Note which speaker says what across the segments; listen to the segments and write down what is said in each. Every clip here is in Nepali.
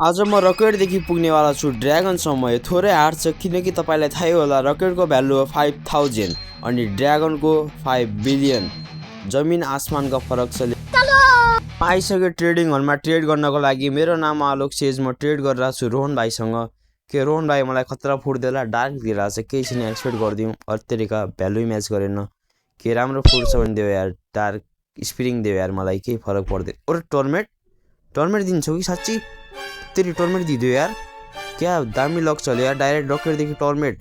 Speaker 1: आज म रकेटदेखि पुग्नेवाला छु ड्र्यागनसम्म। यो थोरै हार्ड छ किनकि तपाईँलाई थाहै होला रकेटको भ्यालु हो 5000 अनि ड्र्यागनको 5 बिलियन। जमिन आसमानको फरक छ। आइसक्यो ट्रेडिङ हलमा ट्रेड गर्नको लागि। मेरो नाम आलोक सेज, म ट्रेड गरिरहेको छु रोहन भाइसँग। के रोहन भाइ मलाई खतरा फुट देला, डार्क दिइरहेको छ, केही छैन एक्सपेक्ट गरिदिउँ। अत्तेरिका भ्यालु म्याच गरेन। के राम्रो फुट छ भने देऊ यार, डार्क स्प्रिङ देऊ यार, मलाई केही फरक पर्दैन। अरे टर्मेट दिन्छौ कि साँच्ची? तेरी टर्मेट दिदियो यार, क्या दामी लक चल्यो यार। डाइरेक्ट रकेटदेखि टर्मेट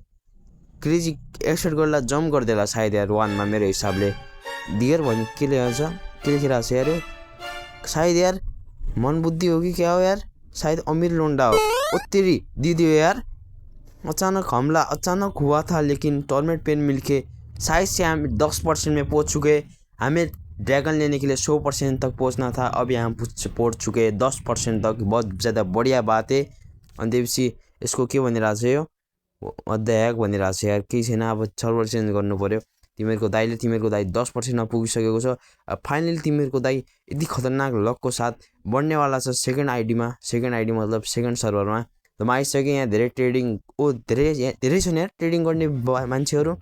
Speaker 1: क्रेजी एक्सपेक्ट गर्दा जम्प गरिदिएला सायद यार वानमा मेरो हिसाबले। डियर भन्यो के लेखेको छ, के लेखिरहेको छ यार यो? सायद यार मन बुद्धि हो कि क्या हो यार, शायद अमीर लोंडा हो। उत्तेरी दिदियो यार। अचानक हमला अचानक हुआ था लेकिन टर्मेट पेन मिलके शायद से हम 10% में पहुंच चुके। हमें ड्रैगन लेने के लिए 100% तक पहुंचना था, अभी हम पहुंच चुके 10% तक। बहुत ज़्यादा बढ़िया बात है। अन्त्यपछि यसको के भनिरहेको छ यो, अध्यायक भनिरहेको छ यार, केही छैन। अब सर्भर चेन्ज गर्नु पर्यो। तिमीहरूको दाइ 10%मा पुगिसकेको छ। फाइनली तिमीहरूको दाइ यति खतरनाक लकको साथ बढ्नेवाला छ सेकेन्ड आइडीमा। सेकेन्ड आइडी मतलब सेकेन्ड सर्भरमा। त म आइसकेँ। यहाँ धेरै ट्रेडिङ धेरै छन् यार ट्रेडिङ गर्ने मान्छेहरू।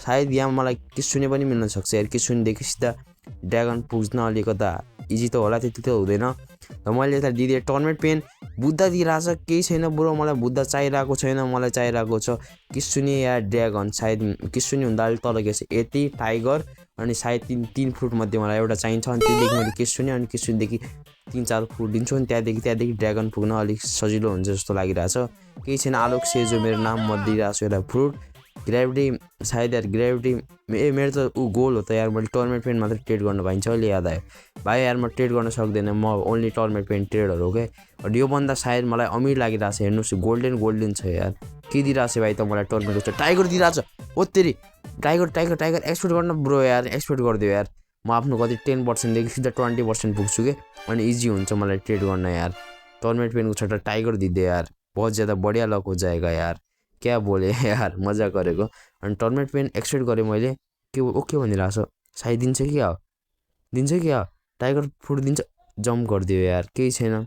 Speaker 1: सायद यहाँ मलाई किसुने पनि मिल्न सक्छ यार। किसुनेदेखि सिधा ड्र्यागन पुग्न अलिकता इजी त होला, त्यति त हुँदैन। र मैले यता दिदिएँ टर्मेट पेन। बुद्ध दिइरहेछ, केही छैन ब्रो, मलाई बुद्ध चाहिरहेको छैन, मलाई चाहिरहेको छ किसुने या ड्र्यागन। सायद किसुने हुँदा अलिक तल के छ यति टाइगर अनि सायद तीन फ्रुट मध्ये मलाई एउटा चाहिन्छ। अनि त्यहाँदेखि मैले किसुने अनि किसुनेदेखि 3-4 फ्रुट दिन्छु। अनि त्यहाँदेखि ड्र्यागन पुग्न अलिक सजिलो हुन्छ जस्तो लागिरहेछ। केही छैन, आलोक सेजो मेरो नाम, म दिइरहेको छु एउटा फ्रुट। ग्रेभिटी सायद यार, ग्रेभिटी मेरो त गोल हो त यार। मैले टर्मेट पेन मात्र ट्रेड गर्न पाइन्छ, अहिले याद आयो भाइ यार। म ट्रेड गर्न सक्दैन, म ओन्ली टर्मेट पेन ट्रेडर हो क्या। अनि यो बन्दा सायद मलाई अमिर लागिरहेको छ। हेर्नुहोस् गोल्डन छ यार। के दिइरहेको छ भाइ त मलाई? टर्मेटको छ, टाइगर दिइरहेको छ। ओत्तेरी टाइगर एक्सपेक्ट गर्न ब्रो यार, एक्सपेक्ट गरिदियो यार। म आफ्नो कति 10%देखि सिधा 20% पुग्छु कि, अनि इजी हुन्छ मलाई ट्रेड गर्न यार। टर्मेट पेनको सट्टा टाइगर दिदियो यार, बहुत ज़्यादा बढ़िया लक हो जाएगा यार। क्या बोले यार, मजा गरेको। अनि टर्मेट पेन एक्सपेक्ट गरेँ मैले। के ओके भनिरहेको छ, सायद दिन्छ कि क्या? टाइगर फुट दिन्छ, जम्प गरिदियो यार, केही छैन।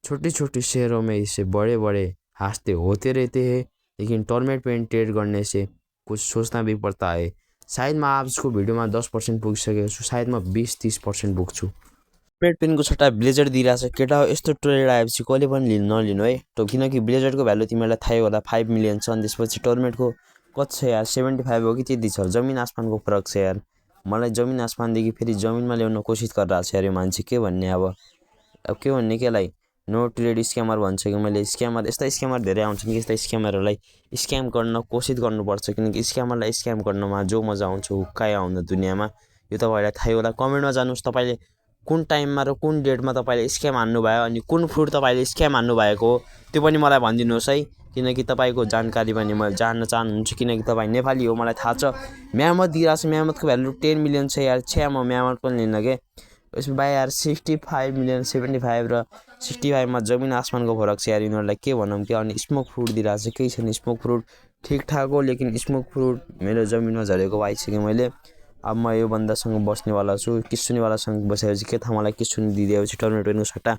Speaker 1: छोटे छोटे शहरों में इससे बड़े बड़े हादसे होते रहते हैं, लेकिन टर्मेट पेन ट्रेड करने से कुछ सोचना भी पड़ता है। सायद म आजको भिडियोमा 10% पुगिसकेको छु, सायद म 20-30% पुग्छु। टर्मेट पेनको सट्टा ब्लेजर दिइरहेछ। केटा हो यस्तो ट्रेड आएपछि कहिले पनि नलिनु है, किनकि ब्लेजरको भ्यालु तिमीलाई थाहै होला 5 मिलियन छ। अनि त्यसपछि टर्मेटको कति छ यार, 75 हो कि त्यति छ। जमिन आसमानको फरक छ यार। मलाई जमिन आसमानदेखि फेरि जमिनमा ल्याउन कोसिस गरिरहेको छ यार यो मान्छे। के भन्ने अब के भन्ने, केलाई नो ट्रेड स्क्यामर भन्छ कि मैले। स्क्यामर, यस्ता स्क्यामर धेरै आउँछन् कि यस्ता स्क्यामरहरूलाई स्क्याम गर्न कोसिस गर्नुपर्छ, किनकि स्क्यामरलाई स्क्याम गर्नमा जो मजा आउँछ हुक्काइ आउँदा दुनियाँमा। यो तपाईँलाई थाहै होला। कमेन्टमा जानुहोस् तपाईँले कुन टाइममा र कुन डेटमा तपाईँले स्क्याम हान्नुभयो, अनि कुन फ्रुट तपाईँले स्क्याम हान्नुभएको हो त्यो पनि मलाई भनिदिनुहोस् है, किनकि तपाईँको जानकारी पनि म जान्न चाहन्छु। किनकि तपाईँ नेपाली हो मलाई थाहा छ। म्यामत दिइरहेको छ, म्यामतको भ्यालु 10 मिलियन छ यार। म म्यामत पनि लिन्न के यसमा भाइ यार। 65 मिलियन, 75 र 65मा जमिन आसमानको फरक छ यार। यिनीहरूलाई के भनौँ क्या। अनि स्मोक फ्रुट दिइरहेको छ, केही छैन। स्मोक फ्रुट ठिकठाक हो, लेकिन स्मोक फ्रुट मेरो जमिनमा झरेको पाइसकेँ मैले। अब म यो बन्दासँग बस्नेवाला छु। किसुनेवालासँग बसेपछि के थाहा मलाई किसुने दिइदिएपछि टर्मेट पेनको सट्टा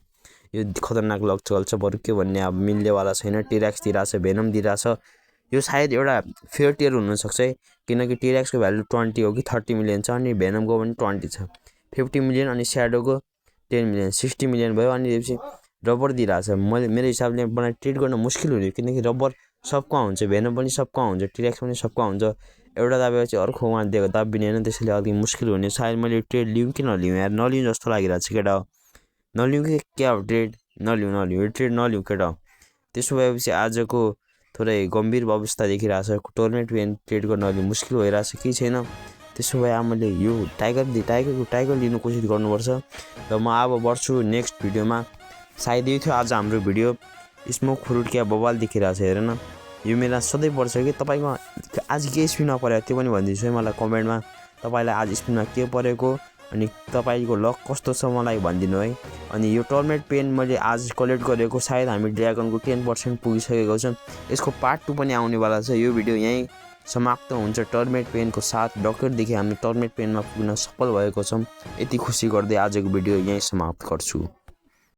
Speaker 1: यो खतरनाक लक चल्छ। बरु के भन्ने, अब मिल्नेवाला छैन। टिरेक्स दिइरहेछ, भेनम दिइरहेछ। यो सायद एउटा फेयर टियर हुनसक्छ है, किनकि टिरेक्सको भ्यालु 20 हो कि 30 मिलियन छ, अनि भेनमको पनि 20 छ, 50 मिलियन। अनि स्याडोको 10 मिलियन, 60 मिलियन भयो। अनि त्यसपछि रबर दिइरहेछ। मेरो हिसाबले मलाई ट्रेड गर्न मुस्किल हुने, किनकि रबर सबको हुन्छ, भेनम पनि सबको हुन्छ, टिरेक्स पनि सबको हुन्छ। एउटा दाबेपछि अर्कोमा दिएको दाबिने होइन, त्यसैले अलिक मुस्किल हुने। सायद मैले ट्रेड लिउँ कि नलिउँ यार, नलिउँ जस्तो लागिरहेको छ केटा हो। नलिउँ कि क्या हो, ट्रेड नलिउँ यो ट्रेड नलिउँ केटा हो। त्यसो भएपछि आजको थोरै गम्भीर अवस्था देखिरहेछ। टर्मेट पेन ट्रेड गर्न अलिक मुस्किल भइरहेछ, केही छैन। त्यसो भए मैले यो टाइगर लिनु कोसिस गर्नुपर्छ। र म अब बढ्छु नेक्स्ट भिडियोमा। सायद यो थियो आज हाम्रो भिडियो। स्मोक फ्रुट क्या बवाल देखिरहेछ हेर न। यो मेरा सधैँ पर्छ कि तपाईँको आज के स्पिनमा पऱ्यो त्यो पनि भनिदिनुहोस् है मलाई कमेन्टमा। तपाईँलाई आज स्पिनमा के परेको अनि तपाईँको लक कस्तो छ मलाई भनिदिनु है। अनि यो टर्मेट पेन मैले आज कलेक्ट गरेको, सायद हामी ड्र्यागनको 10% पुगिसकेको छौँ। यसको पार्ट 2 पनि आउनेवाला छ। यो भिडियो यहीँ समाप्त हुन्छ टर्मेट पेनको साथ। रकेटदेखि हामी टर्मेट पेनमा पुग्न सफल भएको छौँ। यति खुसी गर्दै आजको भिडियो यहीँ समाप्त गर्छु।